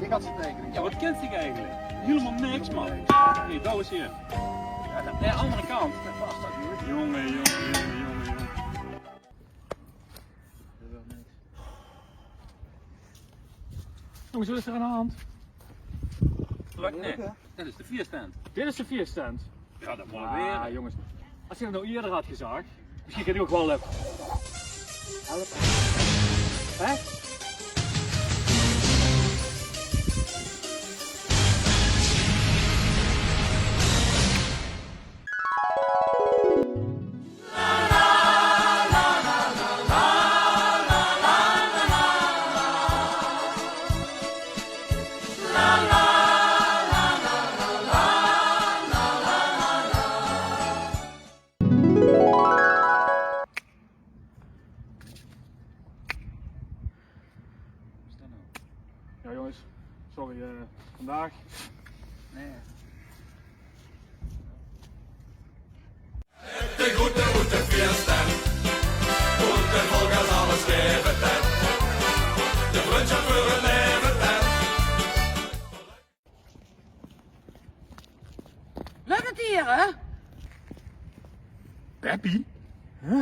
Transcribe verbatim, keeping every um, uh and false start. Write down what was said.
Jao, wat kins dich eigelik? Hielemaol niks, man. Nae, det is hie. Jao, de angere kant. Jónge, jónge, jónge, jónge, jónge. Jónges, wat is d'r aan de hand? Gelökkig neet. Dit is de fieëstent. Dit is de fieëstent? Jao, det mót waal. Ah, jónges. Es ich det noe ieëder had gezag, mesjien kin ich ouch waal, eh, helpe. Hè? Jao, jónges, sorry, eh, vandaag. Nae. De groete, groete fieëstent. Groete volk es alles gaeve tent. De vrundsjop veur 't laeve tent. Lök 't hie, hè? Beppie? Hè?